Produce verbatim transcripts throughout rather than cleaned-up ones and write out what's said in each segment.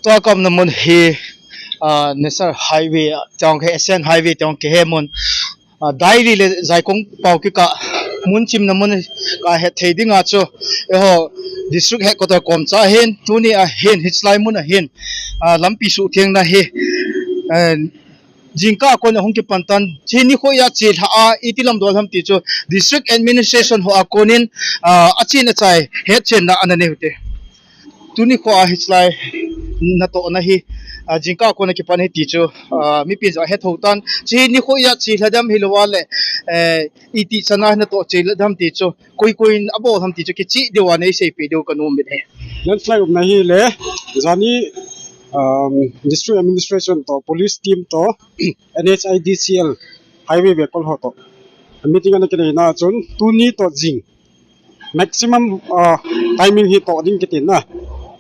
Tua kaumna mun hi, ah, National Highway, tiang ke Asian Highway, tiang ke he mun, ah, Daili le Jaikong pau kikah mun chimna mun kahet thei dinga chu, eiho, District Headquarter kom cha hin, tuni a hin, hichelai mun a hin, ah, lampi suhthengna hi, eh, jingkah a kon a hung kipan tan, hiche nikho a chelha a, iti lam dol ham ti chu, District Administration ho a konin, ah, achen achai, hetchenna ana nei u hite. Tuni kho a hichelai natohna hi, ah, jingkah a kon a kipan ahi ti chu, ah, mipi jong ahet thou tan. Hiche nikho a chelha dem hilou a le, eh, iti chan a natoh chelha dem ti chu, koi koi in abol ham ti chu, kicheh diu a nei seipeh diu kanom in ahi. Landslide umna hi le, jani, um, District Administration toh, Police Team toh, N H I D C L, Highway vekol ho toh meeting ana kinei na chun, tuni toh jing maximum, ah, timing hi toh ding kiti na.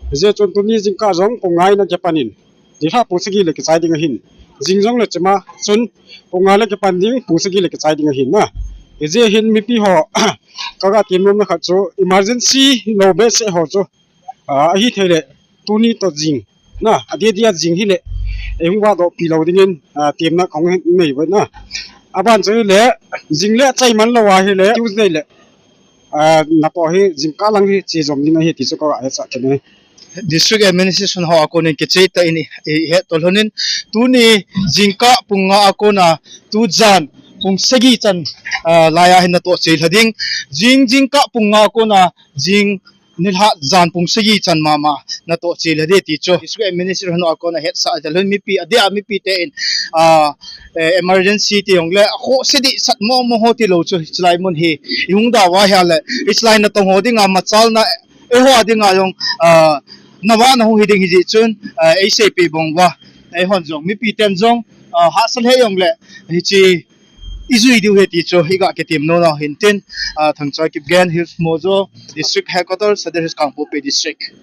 Hijeh chun tuni jingkah jong pung nga in akipan in, nilhah pung sagi le kichai ding ahin. Jing jong le chima chun pung nga le kipan ding, pung sagi le kichai ding ahin na. Hijeh hin mipi ho, kaga temnomna khat chu emergency lou behseh ho chu, ah, ahithei le tuni toh jing na, adeh deh a jing hile, eihung vahdoh pi lou dingin, ah, temna kahung nei uve na. Aban chu hile, jing le achai man lou ahile, Tuesday le, ah, natoh hi jingkah lang hi che jom ding ahi ti chu kaga hetsah kit e. District Administration ho a konin kicheh tah in i, i het tolhon in, tuni jingkah pung nga a kon a, tujan pung sagi chan, ah, lai a hin natoh chelha ding, jing jingkah pung nga a kon a, jing nilhah jan pung sagi chan mama natoh chelha ding ti chu District Administration ho a kon a hetsah tolhon, mipi adeh a mipi te in, ah, eh, emergency ti jong le, akhohse dehset momo ho tilou chu, hichelai mun hi ihung da uva ahile, hichelai natong ho dinga machalna, eiho a dinga jong, ah, nava na hung hi ding hijeh chun, ah, eiseipeh bang uva, eihon jong, mipi ten jong, ah, hahsa lheh jong le, hiche ijui diu ahi ti chu iga kitemnom u ahin tin, ah, Thangchai Kipgen, Hills Mojo, District Headquarter, Sadar Hills, Kangpokpi District.